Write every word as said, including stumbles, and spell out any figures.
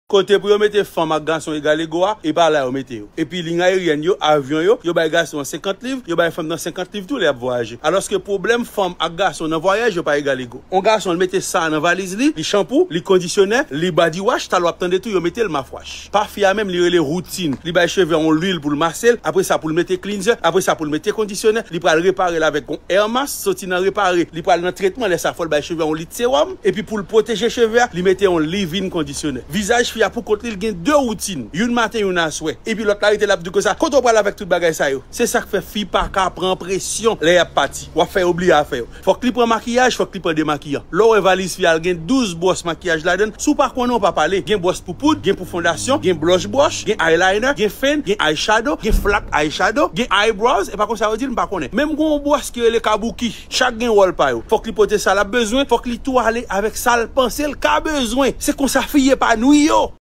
Kote pou yo mete fanm ak gason egal ego a, e pa la yo mete yo. Epi liy ayeryèn yo, avyon yo, yo bay gason an senkant liv, yo bay fanm nan senkant liv tou lè y ap vwayaje. Alòske pwoblèm fanm ak gason nan vwayaj yo pa egal ego. On gason l mete sa nan valiz li, li chanpou, li kondisyonè, li body wash, talè w ap tande tou yo mete l mafwash. Pa fi a menm li rele woutin. Li bay cheve a on lwil pou l mase l, apre sa pou l mete cleanser, apre sa pou l mete kondisyonè, li pral repare l avèk on air mask, soti nan repare, li pral nan tretman, lè sa fò l bay cheve a on lit sewòm, epi pou l pwoteje cheve a, li mete on leave-in kondisyonè. Vizaj fi a pou kont li, l gen de woutin, youn maten, youn aswè, epi lòt la rete l ap di konsa, kote w pral avèk tout bagay sa yo? Se sa k fè fi pa ka pran presyon lè y ap pati. W ap fè yo bliye afè yo. Fòk li pran makiyaj, fòk li pran demakiyan. Lè w wè valiz fi a, l gen douz bwòs makiyaj ladan l. Si w pa konnen, w pa pale. Gen bwòs pou poud, gen pou fondasyon, gen blush brush, gen eyeliner, gen fen, gen eyeshadow, gen flat eyeshadow, gen eyebrows, e pa konsa yo di l, m pa konnen. Menm gen yon bwòs ki rele kabuki. Chak gen wòl pa yo. Fòk li pote sa l ap bezwen, fòk li tou ale avèk sa l panse l ka bezwen. Se konsa fi epanwi yo.